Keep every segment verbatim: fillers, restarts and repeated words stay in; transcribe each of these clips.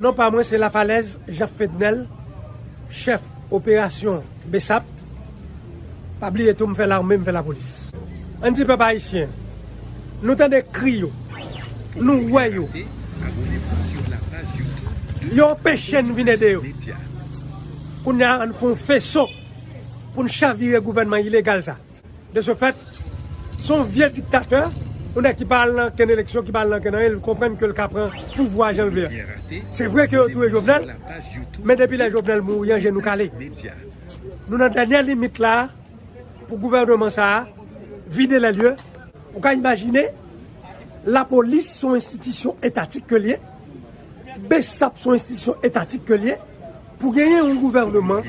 Non pa mwen se Lafalèz Jean Fednel, chèf operasyon BSAP. Pa bliye tou m fè lame, m fè lapolis. Ann di pèp ayisyen, nou tande kri yo, nou wè yo. Yo anpeche n vin ede yo. Kounye a ann fè yon feso pou n chavire gouvènman ilegal sa. De ce fait, se yon vye diktatè, yon nèg ki pa al nan kenn eleksyon, ki pa al nan kenn anyen, li konprann ke l ka pran pouvwa jan l vle a. Se vre ke yo touye Jovenel, men depi lè Jovenel mouri an, je nou kale. Nou nan dènye limit la pou gouvènman sa a vide lè lye. Ou ka imajine, lapolis se yon enstitisyon etatik ke l ye, BSAP se yon enstitisyon etatik ke l ye, pou genyen yon gouvènman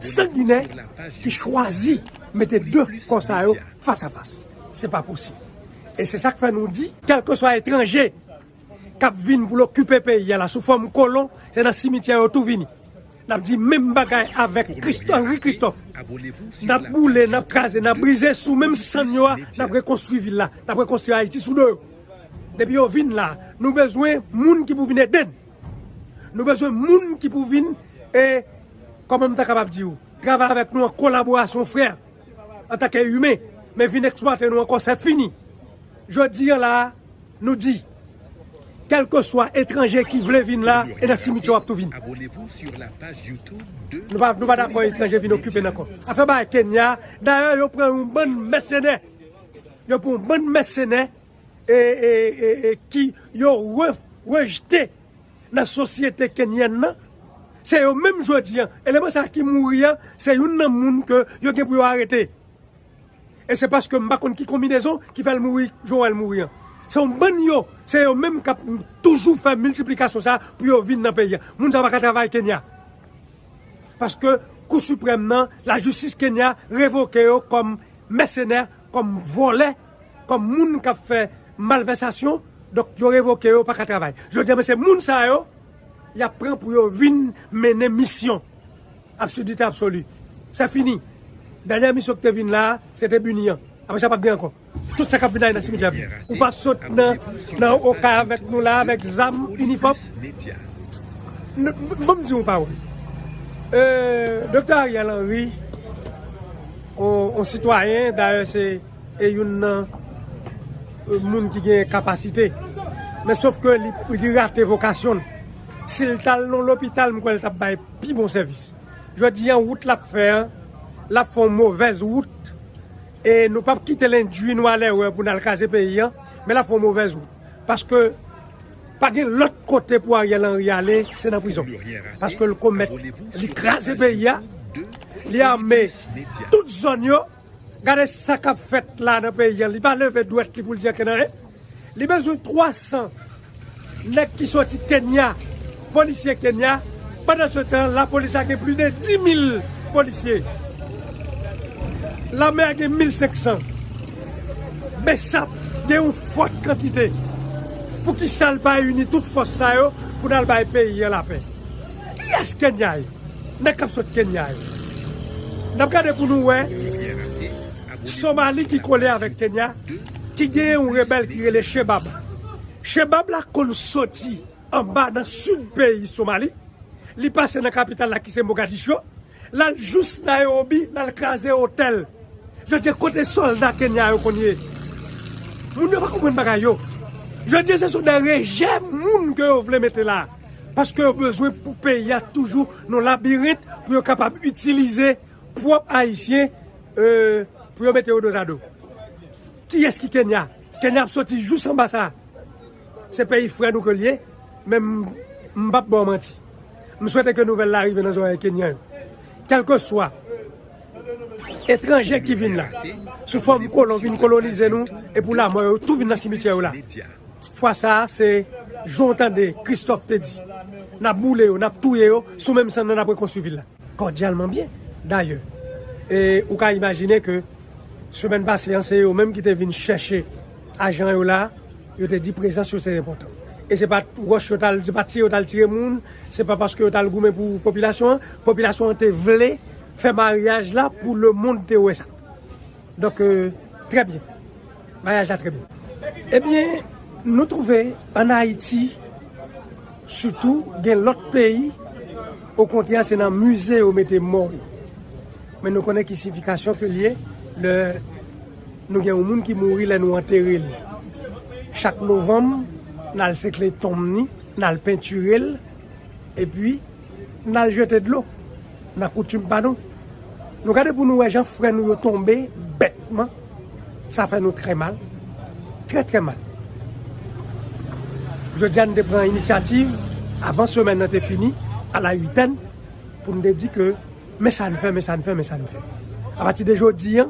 sanginè ki chwazi mete de kò sa yo fas a fas. Se pa posib. E se sa k fè nou di, kèlkeswa etranje k ap vin pou l okipe peyi a la sou fòm kolon, se nan simityè yo tou vini. N ap di menm bagay avèk Christ-, Henri Christophe. N ap boule, n ap kraze, n ap brize sou menm sann yo a, n ap rekonstwi vil la, n ap rekonstwi Ayiti sou do yo. Depi yo vin la, nou bezwen moun ki pou vin ede n. Nou bezwen moun ki pou vin, e, kòman m ta kapab di w, travay avèk nou an kolaborasyon, frè, antanke imen, men vin eksplwate nou ankò, se fini. Jodi a la, nou di, kèlkeswa etranje ki vle vin la, e nan simityè w ap tou vin. Nou pa, nou pa dakò etranje vin okipe n ankò. Afè bagay Kenya, dayè yo pran yon bann mèsenè. Yo pran yon bann mèsenè e, e, e, e ki yo re-, rejte nan sosyete kenyèn nan. Se yo menm jodi an. Eleman sa ki mouri an, se youn nan moun ke yo gen pou yo arete. E se paske m pa konn ki konbinezon ki fè l mouri, jan w wè l mouri an. Se yon bann yo, se yo menm k ap toujou fè miltiplikasyon sa pou yo vin nan peyi a. Moun sa pa ka travay Kenya. Paske Kou Siprèm nan, lajistis Kenya revoke yo kòm mèsenè, kòm vòlè, kòm moun k ap fè malvèsasyon. Donk, yo revoke yo, pa ka travay. Jodi a, men se moun sa yo, y ap pran pou yo vin mennen misyon. Absurdité absolue. Se fini. Dènyè misyon ki te vin la, se te Bini an. Apre sa, p ap gen ankò. Tout sa k ap vin la nan simityè a. Ou p ap sot nan, nan Okay avèk nou la, avèk zam, inifòm. N-, ban m di yon pawòl. Euh, Doktè Ariel Henry, on, on sitwayen, dayè se e youn nan, euh, moun ki gen kapasite. Men sof ke li, li rate vokasyon l. Si l t al nan lopital, m kwè l t ap bay pi bon sèvis. Jodi an, wout l ap fè an, l ap fè yon movèz wout. E nou p ap kite l endui nou a lèrè pou n al kraze peyi an, men l ap fè yon movèz wout. Paske pa gen lòt kote pou Ariel Henry ale, se nan prizon. Paske l komèt, li kraze peyi a, li ame tout zòn yo. Gade sa k ap fèt la nan peyi an. Li pa leve dwèt li pou l di ankenn anyen. Li bezwen twa san nèg ki soti Kenya, polisye Kenya. Pandan se tan, lapolis la gen plis de dis mil polisye. Lame a gen mil senk san. BSAP gen yon fòt kantite. Poukisa l pa ini tout fòs sa yo pou n al bay peyi an lapè? Kiyès Kenya ye? Nèg k ap sot Kenya yo. N ap gade pou nou wè Somali ki kole avèk Kenya, ki gen yon rebèl ki rele Shebab. Shebab la konn soti anba nan sid peyi Somali, li pase nan kapital la ki se Mogadiscio, l al jous Nairobi, l al kraze otèl. Jodi a, kote sòlda Kenya yo konn ye? Moun yo pa konprann bagay yo. Jodi a, se sou de rejè moun ke yo vle mete la. Paske yo bezwen pou peyi a toujou nan labirent pou yo kapab itilize pwòp Ayisyen, euh, pou yo mete yo dozado. Kiyès ki Kenya? Kenya ap soti jous anba sa. Se peyi frè nou ke l ye, men m, m p ap ba w manti. M swete ke nouvèl la rive nan zòrèy Kenyan yo. Kèlkeswa etranje ki vin la, sou fòm kolon, vin kolonize nou, e pou lamò yo tou vin nan simityè yo la. Fwa sa a, se jan w tande Christophe te di, n ap boule yo, n ap touye yo, sou menm sann nan n ap rekonstwi vil la. Kòdyalman byen, dayè. E ou ka imajine ke semèn pase an, se yo menm ki te vin chèche ajan yo la, yo te di prezans yo se enpòtan. E se pa t wòch yo t al, se pa t tire yo t al tire moun, se pa paske yo t al goumen pou popilasyon an. Popilasyon an te vle fè maryaj la pou lemonn te wè sa. Donk, euh, trè byen. Maryaj la trè byen. Ebyen, nou twouve ann Ayiti, Sitou, gen lòt peyi, okontrè, se nan mize yo mete mò yo. Men nou konnen ki siyifikasyon ke l ye lè nou gen yon moun ki mouri, lè nou antere l. Chak novanm, n al sekle tonm ni, n al pentire l, epi n al jete dlo nan koutim pa nou. Nou gade pou nou wè jan frè nou yo tonbe bètman. Sa fè nou trè mal. Trè, trè mal. Jodi a, nou te pran inisyativ, avan semèn nan te fini, a la itèn, pou nou te di ke men sa n fè, men sa n fè, men sa n fè. Apati de jodi a,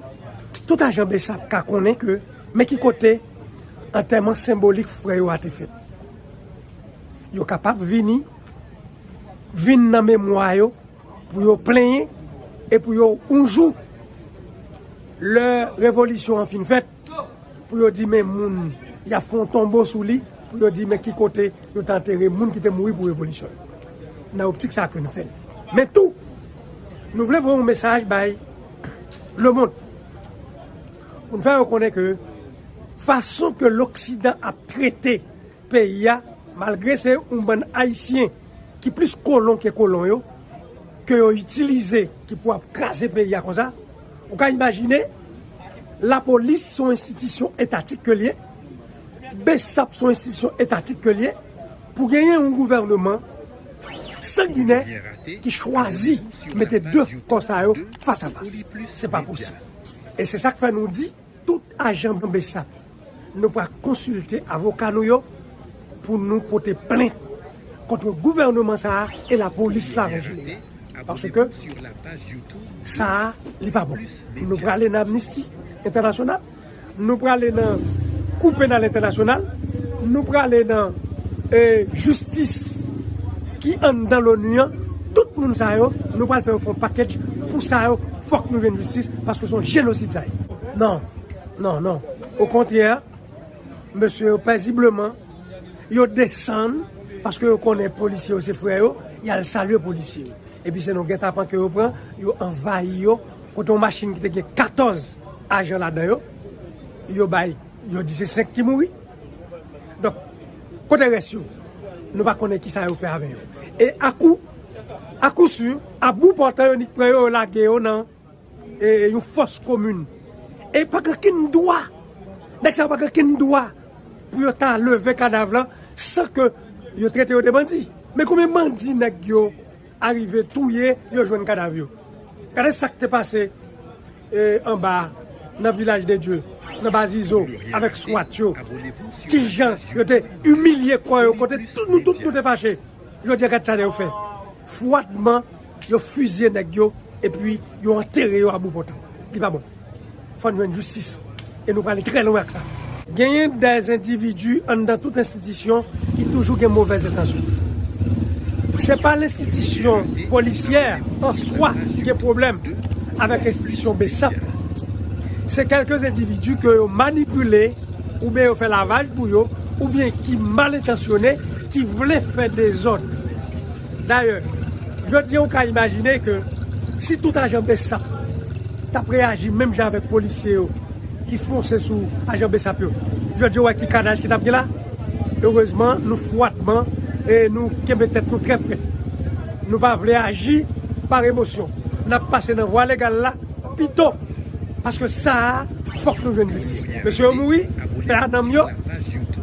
tout ajan BSAP ka konnen ke men ki kote antèman senbolik frè yo a te fèt. Yo kapab vini, vin nan memwa yo, pou yo plenyen e pou yo, yon jou, lè revolisyon an fin fèt, pou yo di men moun, y ap fè yon tonbo sou li, pou yo di men ki kote yo te antere moun ki te mouri pou revolisyon. Nan optik sa ke nou fè l. Men tou, nou vle voye yon mesaj bay lemonn. Pou n fè yo konnen ke fason ke loksidan ap trete peyi a, malgre se yon bann Ayisyen ki plis kolon ke kolon yo, ke yo itilize, ki pou ap kraze peyi a konsa, ou ka imajine, lapolis se yon enstitisyon etatik ke l ye, BSAP se yon enstitisyon etatik ke l ye, pou genyen yon gouvènman sanginè ki chwazi mete de kò sa yo fas a fas. Se pa posib. E se sa k fè nou di, tout ajan BSAP, nou pral konsilte avoka nou yo pou nou pote plent kont gouvènman sa a e lapolis la an jeneral. Paske sa a, li pa bon. Nou prale nan Amnisti Entènasyonal, nou prale nan Kou Penal Entènasyonal, nou prale nan, eh, jistis ki anndan l'ONU an, tout moun sa yo, nou pral fè yo fè yon package pou sa yo, fòk nou jwenn jistis, paske se yon jenosid sa ye. Non, non, non. Okontrè, mesye yo pezibleman, yo desann, paske yo konnen polisye yo se frè yo, y al salye polisye yo. Epi se nan gètapan ke yo pran, yo anvayi yo, kote yon machin ki te gen katòz ajan ladan yo, yo bay, yo di se senk ki mouri. Donk, kote rès yo? Nou pa konnen kisa yo fè avè yo. E akou, akou si, a bout pòtan yo nik pran yo, yo lage yo nan, e, yon fòs komin. E pa gen okenn dwa, nèg sa yo pa gen okenn dwa pou yo ta leve kadav lan san ke yo trete yo de bandi. Men konbyen bandi nèg yo arive touye, yo jwenn kadav yo? Gade sa k te pase, e, anba, nan Vilaj de Dye, nan Baz Izo, avèk swat yo. Kijan yo te imilye kò yo, kote tout nou, tout nou te fache. Jodi a, gad sa yo fè. Fwadman, yo fizye nèg yo, epi yo antere yo a bout pòtan. Li pa bon. Fò n jwenn jistis. E nou prale trè lwen ak sa. Genyen dè endividi anndan tout enstitisyon ki toujou gen movèz entansyon. Se pa lenstitisyon polisyè an swa ki gen pwoblèm avèk enstitisyon BSAP. Se kèlke endividi ke yo manipile, oubyen yo fè lavaj pou yo, oubyen ki mal entansyone, ki vle fè dezòd. Dayè, jodi a, ou ka imajine ke si tout ajan BSAP t ap reyaji menm jan avèk polisye yo ki fonse sou ajan BSAP yo, jodi a, ou wè ki kadaj ki t ap gen la? Erezman, nou fwadman e nou kenbe tèt nou trè fre. Nou pa vle aji pa emosyon. N ap pase nan vwa legal la pito. Paske sa a, fòk nou jwenn jistis. Mesye yo mouri, pè a nanm yo,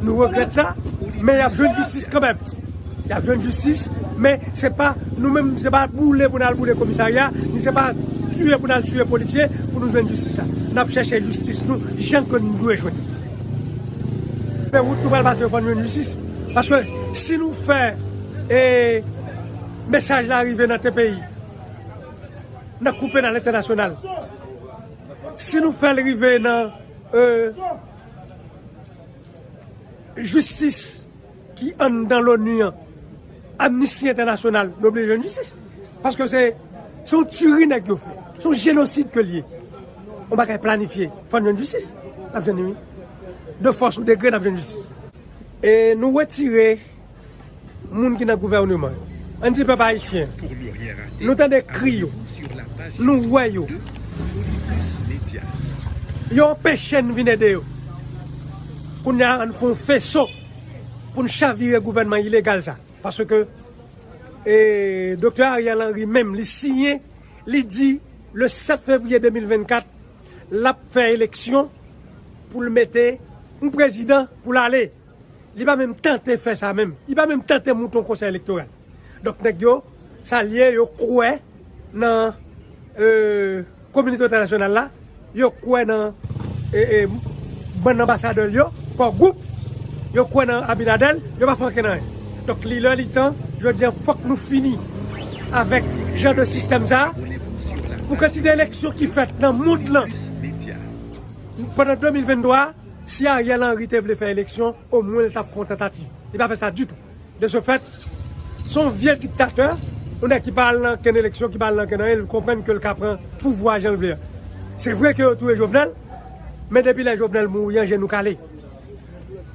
nou regrèt sa, men y ap jwenn jistis kanmenm. Y ap jwenn jistis, men se pa nou menm, se pa boule pou n al boule komisarya, ni se pa tiye pou n al tiye polisye pou nou jwenn jistis la. N ap chèche jistis nou jan ke nou dwe jwenn. Men wout nou pral pase yo, fò n jwenn jistis. Paske si nou fè, e, mesaj la rive nan T P I, nan Kou Penal Entènasyonal, si nou fè l rive nan, e, jistis ki anndan l'ONU an, Amnisti Entènasyonal, nou oblije jwenn jistis. Paske se, se yon tiri nèg yo fè. Se yon jenosid ke l ye. Yon bagay planifye. Fò n jwenn jistis. N ap jwenn li, wi. De fòs ou de gré, n ap jwenn jistis. E nou retire moun ki nan gouvènman yo. Ann di pèp ayisyen, nou tande kri yo, nou wè yo. Yo anpeche n vin ede yo. Kounye a, ann fè yon feso pou n chavire gouvènman ilegal sa. Paske e, Doktè Ariel Henry menm, li siyen, li di le sèt fevriye de mil vennkat, l ap fè eleksyon pou l mete yon prezidan pou l ale. Li pa menm tante fè sa menm. Li pa menm tante moute yon konsèy elektoral. Donk, nèg yo, sa l ye, yo kwè nan e, kominote entènasyonal la, yo kwè nan e, e, bann anbasadè l yo, Core Group, yo kwè nan Abinader, yo pa fè ankenn anyen. Donk, li lè li tan, jodi a, fòk nou fini avèk jan de sistèm sa a. Pou kantite eleksyon ki fèt nan mond lan, pandan de mil venntwa, si Ariel Henry te vle fè eleksyon, omwen l t ap fè yon tantativ. Li pa fè sa ditou. De ce fait, se yon vye diktatè, yon nèg ki pa al nan kenn eleksyon, ki pa al nan kenn anyen, li konprann ke l ka pran pouvwa jan l vle a. Se vre ke yo touye Jovenel, men depi lè Jovenel mouri an, je nou kale.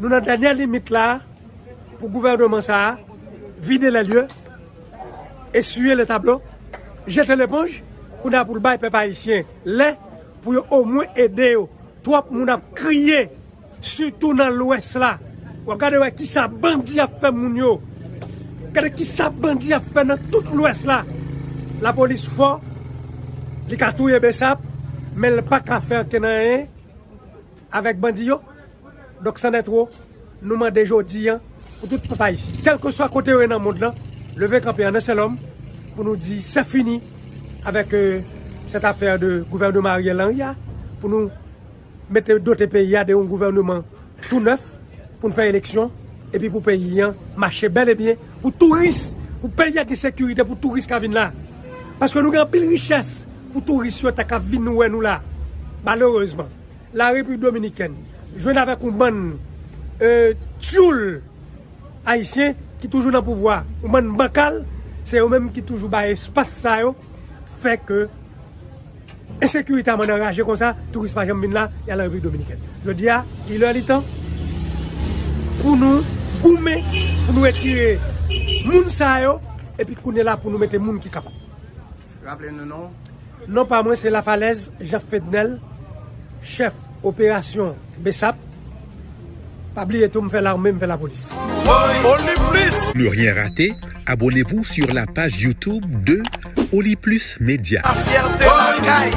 Nou nan dènye limit la pou gouvènman sa a vide lè lye, esiye le tablo, jete leponj, kounye a pou l bay pèp ayisyen lè pou yo omwen ede yo. Twòp moun ap kriye, sitou nan Lwès la. W ap gade wè kisa bandi ap fè moun yo. Gade kisa bandi ap fè nan tout Lwès la. Lapolis fò, li ka touye Bsap, men l pa ka fè ankenn anyen avèk bandi yo. Donk, san nètwo, nou mande jodi a pou tout pèp ayisyen, kèlkeswa kote yo ye nan mond lan, leve kanpe an en sèl òm pou nou di c'est fini avec euh, cette affaire de gouvènman Ariel Henry a, pou nou mete dote peyi a de yon gouvènman tou nèf, pou n fè eleksyon, epi pou peyi an mache bèl e byen, pou touris, pou peyi a gen sekirite, pou touris ka vin la. Paske nou gen anpil richès pou touris yo ta ka vin wè nou la. Malerezman, Larepiblik Dominikèn jwenn avèk yon bann e, tchoul ayisyen ki toujou nan pouvwa, yon bann bankal, se yo menm ki toujou bay espas sa yo, fè ke ensekirite a anraje konsa, touris pa janm vin la, y al nan Repiblik Dominikèn. Jodi a, li lè li tan pou nou goumen, pou nou retire moun sa yo, epi kounye la pou nou mete moun ki kapab. Raple nou non. Non pa mwen, se Lafalèz Jean Fednel, chèf operasyon Bsap. Pa bliye tou, m fè lame, m fè lapolis. Ne rien rater, abonnez-vous sur la page YouTube de Oli Plus Média. Fierté lakay.